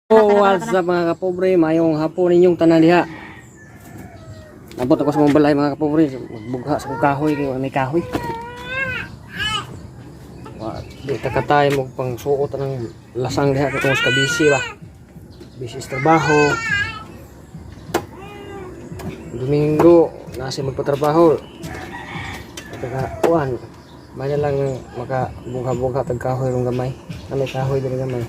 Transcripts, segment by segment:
Oh, what's up, mga kapobre? Mayong hapon ninyong tanan diha. Abot ako sa mga balay, mga kapobre, magbugha sa kong kahoy kay may kahoy. Wa di ta katay mo pang suot ng lasang diha kay tungod sa kabisi ba. Busy sa trabaho. Domingo nasi magpatrabaho. Kaya kuan, may na lang maka bugha-bugha tag kahoy rong gamay. Na may kahoy diri gamay.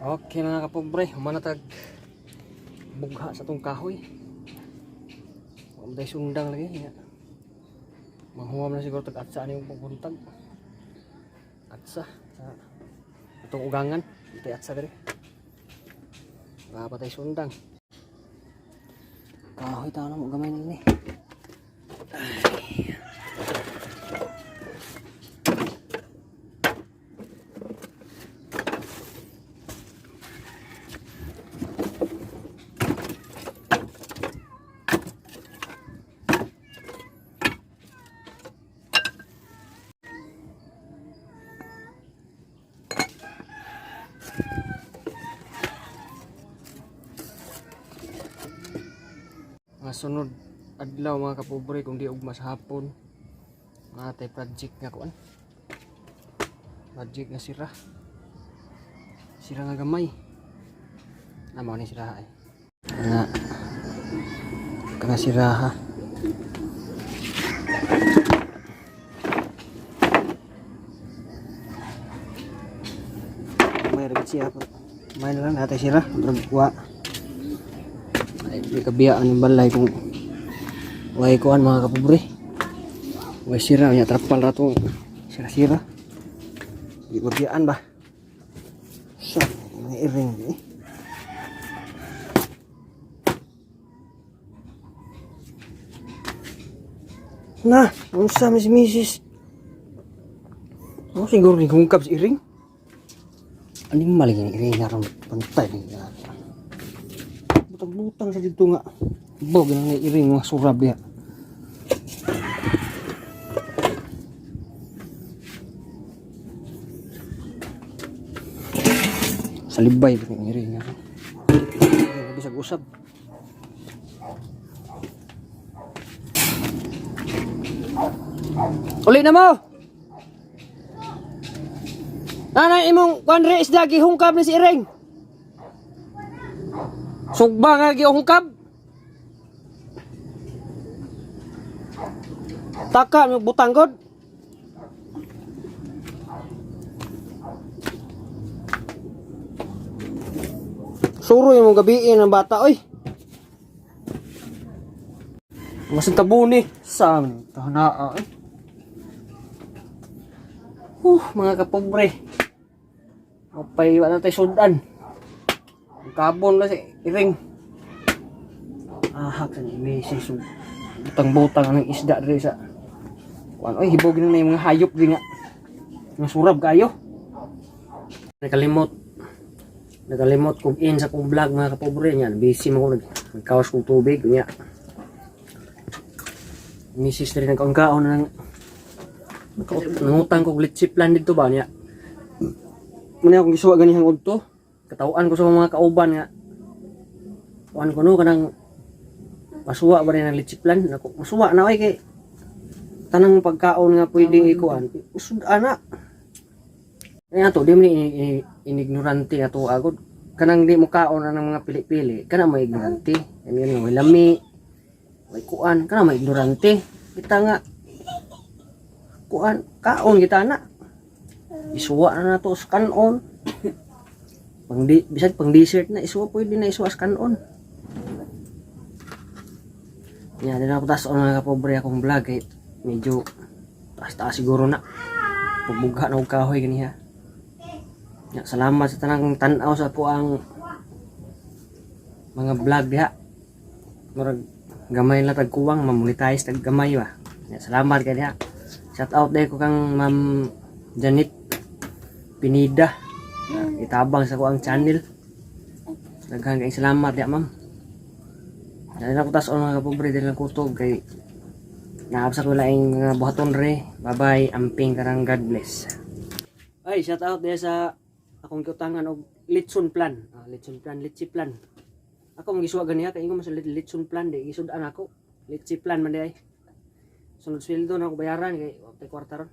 Okay mga kapobre, humanatag bugha sa tong kahoy. Wa sundang lagi nga. Manghuam na siguro tag atsa ani yung pupuntag. Atsa sa atong ugangan, tay atsa diri. Wa pa tay sundang. Kahoy ta mo gamay na ni. Mga sunod adlaw mga kapobre, kung di ugma sa hapon, mga tay project nga kuan. Project nga sira. Sira nga gamay. Na mao ni sira ay. Nga kana sira ha. May ra siya pero may na lang natay sira. Murag wa. Ay, di kabiyaan yung balay kung way kuan mga kapobre. Way sira nya trapal ra to. Sira-sira. Di kabiyaan ba? Sa mga iring eh. Na, unsa miss misis? Oh, siguro ni hungkab si iring. Animal ni iring aron pantay ni. Butang-butang sa dito nga. Bog na iring mga surab diha. Salibay ba ni iring nga. Bisag usab. Uli na mo. Nanay imong kuan re isda gihungkab ni si Iring. Sugba nga gihungkab. Taka mo butang god. Suro yung gabiin ng bata oy. Mas tabuni sa tahanaa eh. Mga kapobre. Mapay wala tayo sudan. Ang kabon na si iring. Ahak sa ni misis butang-butang ang isda diri sa kuan oy, hibog na yung mga hayop di nga. Mga surab kayo. Nakalimot kog in sa kong vlog mga kapobre niyan. Busy man ko nagkawas kog tubig unya. Misis diri nagkaon-kaon na nang nangutang kog litsi plan dito ba niya. Muna akong gisuwa ganihang udto. Katawaan ko sa mga kauban nga. Kuan ko no kanang masuwa ba rin ang litsi plan. Nako, masuwa na oy kay tanang pagkaon nga pwede ikuan. Usud ana. Kaya to di mo ni inignorante ato agod. Kanang di mo kaon na ng mga pili-pili, kana mo ignorante. Ano yun, may lami, may kuan, kana mo ignorante. Kita nga kuan, kaon kita na. Isuwa na nato sa kanon. Bisag pang dessert na isuwa, pwede na isuwa sa kanon. Yan, din ako taas mga kapobre akong vlog kay medyo taas-taas siguro na. Pagbugha na og kahoy ganiha. Ya, salamat sa tanang tan-aw sa ako ang Mga vlog diha. Murag gamay lang tag kuwang ma-monetize tag gamay ba. Ya, salamat kay diha. Shout out dahil ko kang Ma'am Janet Pinida. Itabang sa kuang channel. Daghan kay salamat diha, ma'am. Dali na ko tas mga kapobre, dali lang kutob kay naabsa ko laing mga buhaton re. Bye-bye, amping karang, God bless. Ay, shout out diha sa akong giutangan og litson plan. Ah, litson plan, litsi plan. Ako magisuwa ganiha kay ingon man sa litson plan di gisud-an ako. Litsi plan man di ay. Sunod sweldo na ako bayaran kay wa tay kwarta ron.